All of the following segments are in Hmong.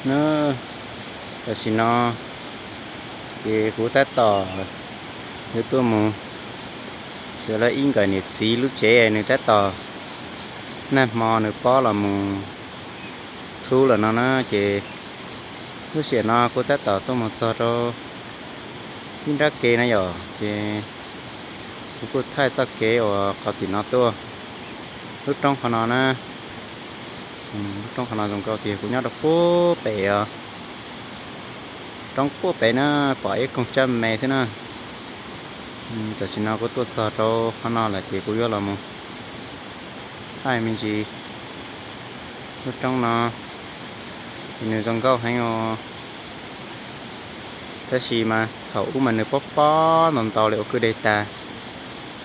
Na, tam sim no ces kuv tab tom yuav tuaj mus xyuas lawv ib nkawm niam txiv lub tsev, nws tab tom nag hmo nws pob los mus txhub lawm no na. Ces lub sij hawm no kuv tab tom tuaj mus txog rau ib nrab kev na yom, ces kuv kuj thaij txoj kev uas qhov tim no tuaj lub roob qhov no na. Lub roob qhov no zoo nkauj tiag, kuv nyob rau puag pem os, roob puag pem na, pom ib koog tsab me xwb na. Tam sim no kuv tuaj txog rau qhov no lawm ces kuv yuav los mus thaij me ntsis lub roob no, ces nws zoo nkauj heev os. Tab sis mas thaum ub mas nws pob pob ntau ntau li ua kwj deg tas,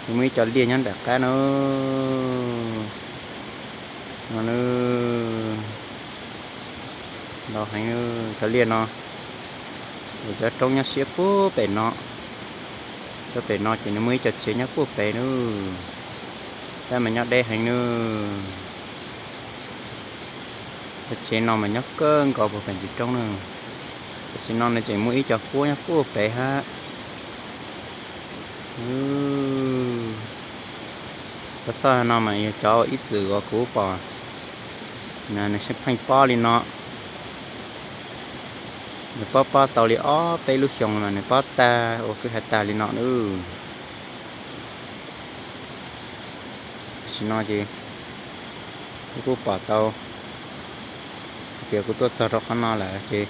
nws muaj ib co liaj nyob nram qab no, no ntau heev cov liaj no. Cov roob nyob siab puag pem no, puag pem no ces nws muaj ib co tsev nyob puag pem na, tab mas nyob deb heev na. Cov tsev no mas nyob kawg nkaus puag pem ntsis roob na. Tam sim no nws tseem muaj ib co huab nyob puag pem hab. Cov txoj no mas yog cov ib txwm uas kuv pom, nws pheej pob li no. Nws pob pob tau li ob peb lub xyoo mas nws pob tag ua kwj ha tag li no na. Tam sim no ces kuv kuj pom tau tias kuv tuaj txog rau qhov no lawm ces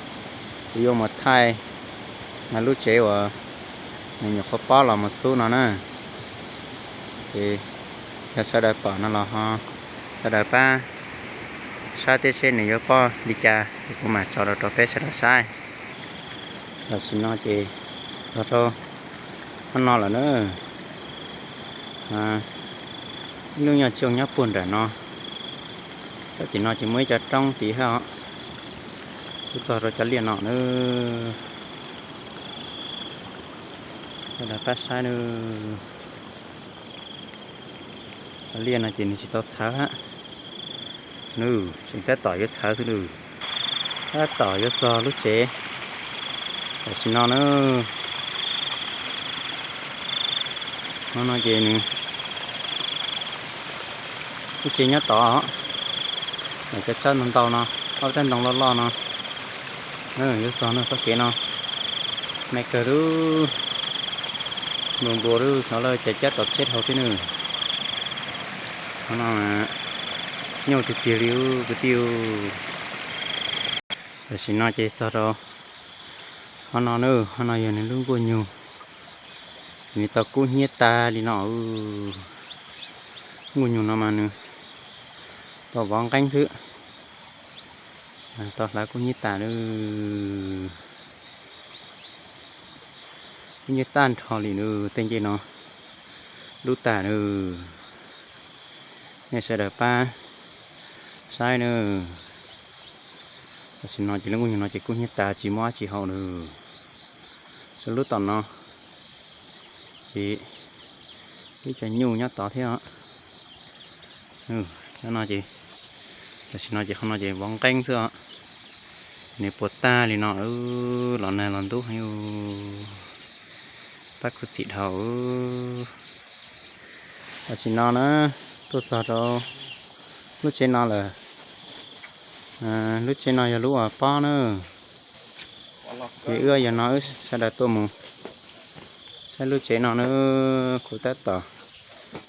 kuv yuav mus thaij lub tsev uas nws nyuam qhuav pob los mus txhub no na. Ces yog sawv daws pom no los ho sawv daws pab saib thiab seb nws yuav pob li cas ces kuv mam tso rau rau peb sawv daws saib. Tam sim no ces txog rau qhov no lawm na. Ib lub nyuag tsoog nyob puag nram no, txoj tim no ces muaj ib co roob tid hab os. Kuv txog rau cov liaj no na, sawv daws pab saib na. Cov liaj no ces nws tsis tau txhawv hab. Nws tseem tab tom yuav txhawv xwb nws, tab tom yuav txog lub tsev tam sim no na. No no ces nws lub tsev nyob tod, cov tsawb ntau ntau no, ob rab ntoo loj loj no, yuav txog no txoj kev no, me kawg lub, npua npua lub hnov lawv cov cab tom tsheb dhau thiab nws. Qhov no nyuaj tiag tiag li kwv tij. Tam sim no ces txog rau qhov no na, qhov no yog nws lub nkuaj nyug, nws tau kub hnyiab tag li no. Nkuaj nyug no mas nws tau vov nqeeb xwb, tau hlav kub hnyiab tas lawm. Kub hnyiab tag nrho li nws tej ncej no dub tas lawm. Nej sawv daws pab saib na. Tam sim no ces lub nkuaj nyug no ces kub hnyiab tas tsis muaj dab tsi haus lawm. Txog lub tom no ces ib co nyuj nyob tod thiab. Tam sim no ces, tam sim no ces qhov no ces vov nqeeb xwb os. Nws puas tag li no, los nag los ntub heev, pab khuv xim dhau. Tam sim no na, tuaj txog rau lub tsev no lawm. Lub tsev no yog lub uas pob na. Ces wb yog no wb sawv daws tuaj mus saib lub tsev no na. Kuv tab tom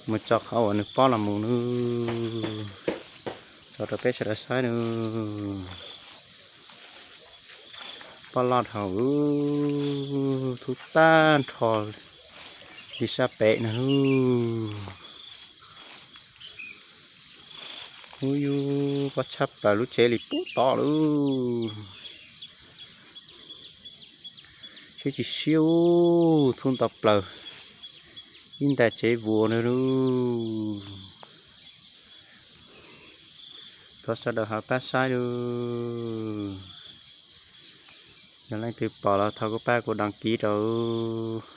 mus tso qhov uas nws pob los mus na, tso rau peb sawv daws saib na. Pob loj dhau, thub tag nrho li sab pem na lub. Ub, yus pob tshaj plaws lub tsev li pub tod lub. Siab tsis siab, thub ntau plaws, ib nta tsev vuas na lub. Thov sawv daws ho pab saib lub. Yog leej twg pom los thov kuv pab kuv đăng ký rau.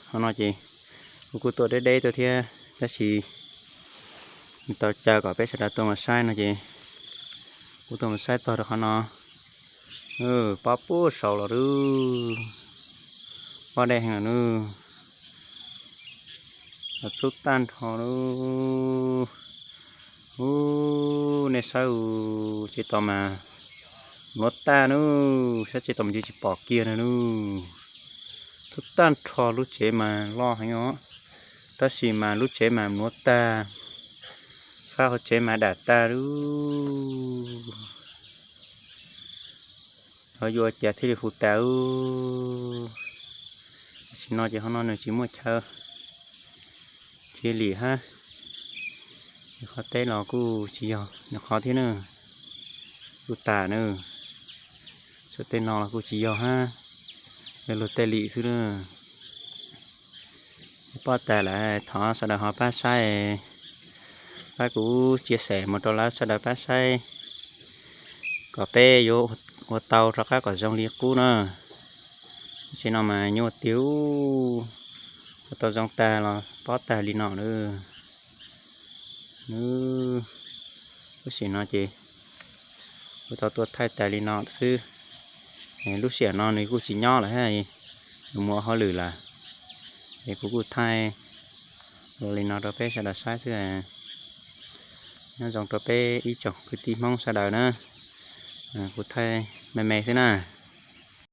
Qhov no ces kuv kuj tuaj deb deb tuaj thiab, tab sis tau caw kom peb sawv daws tuaj mus saib no ces kuv tuaj mus saib txog rau qhov no. Pob puag saud los lub, pob deb heev los lub, los txhub tag nrho lub. Ub, nej saib, tsev tod mas mluav tag lub, saib tsev tod mas tsis pom kiag na lub. Txhub tag nrho lub tsev mas loj heev os, tab sis mas lub tsev mas mluav tag, fab hauv tsev mas dam tag lub. Ho yuav ua cas thiaj li hu tas ub. Tam sim no ces hauv no nws tsis muaj chaw, khiav lim hab. Nws qhov teb los kuj tsis yog nws qhov thiab na, kuj tas na. Txhua tej no los kuj tsis yog hab, yog luag tej lim xwb na. Pob tas lawm, thov sawv daws ho pab saib, pab kuv chia sẻ mus rau lawv sawv daws pab saib, kom peb yuav ua tau rov qab kom zoo li qub na. Tsev no mas nyuaj tiag, ua tau zoo tag los pob tag li no lawm. Lub sij hawm no ces kuv tau tuaj thaij tas li no xwb. Lub sij hawm no nws kuj tsis nyob lawm, nws mus ua hauj lwm lawm, es kuv kuj thaij li no rau peb sawv daws saib xwb. Nyob zoo rau peb ib tsoom kwv tij Hmoob sawv daws na, kuv thaij me me xwb na.